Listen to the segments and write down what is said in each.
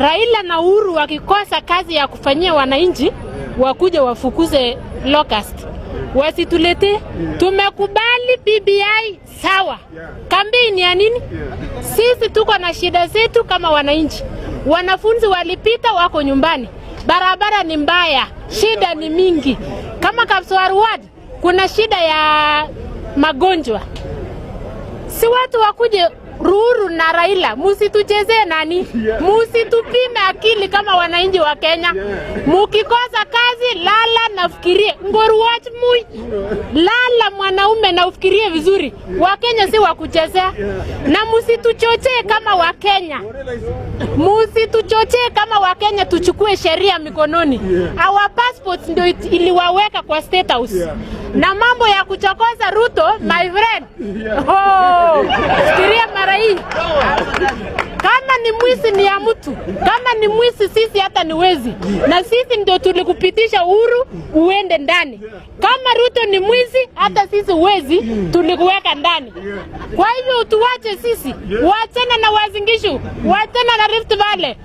Raila na Uhuru wakikosa kazi ya kufanyia wananchi, wakuja wafukuze locust, wasitulete. Tumekubali BBI, sawa. Kampeni ya nini? Sisi tuko na shida zetu kama wananchi. Wanafunzi walipita, wako nyumbani, barabara ni mbaya, shida ni mingi. Kama Kapsowar Ward kuna shida ya magonjwa, si watu wakuje Ruuru na Raila, musituchezee nani, musitupime akili kama wananchi wa Kenya. Mukikosa kazi, lala nafikirie ngoruwach mui, lala mwanaume na ufikirie vizuri. Wakenya si wa kuchezea, na musituchochee kama Wakenya, musituchochee kama Wakenya tuchukue sheria mikononi. Our passports ndio iliwaweka kwa State House na mambo ya kuchokoza Ruto, my friend. Oh, fikiria mara hii. Kama ni mwizi ni ya mtu, kama ni mwizi sisi hata ni wezi, na sisi ndio tulikupitisha uhuru uende ndani. Kama Ruto ni mwizi, hata sisi wezi tulikuweka ndani. Kwa hivyo tuwache sisi, wachana na Uasin Gishu, wachana na Rift Valley.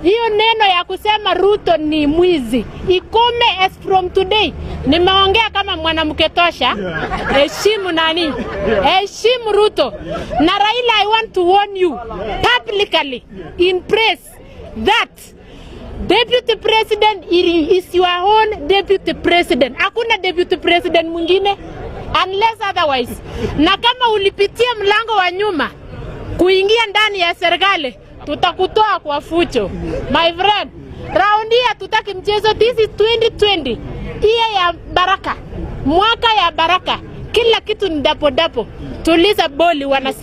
Hiyo neno ya kusema Ruto ni mwizi ikome as from today. Nimeongea kama mwanamke tosha. Heshimu nani? Heshimu Ruto na Raila. I want to warn you publicly in press that deputy president is your own deputy president. Hakuna deputy president mwingine unless otherwise. Na kama ulipitia mlango wa nyuma kuingia ndani ya serikali, tutakutoa kwa fujo. My friend, raundi hatutaki mchezo. This is 2020, iye ya baraka, mwaka ya baraka, kila kitu ni dapo dapo. Tuliza boli wanasiasa.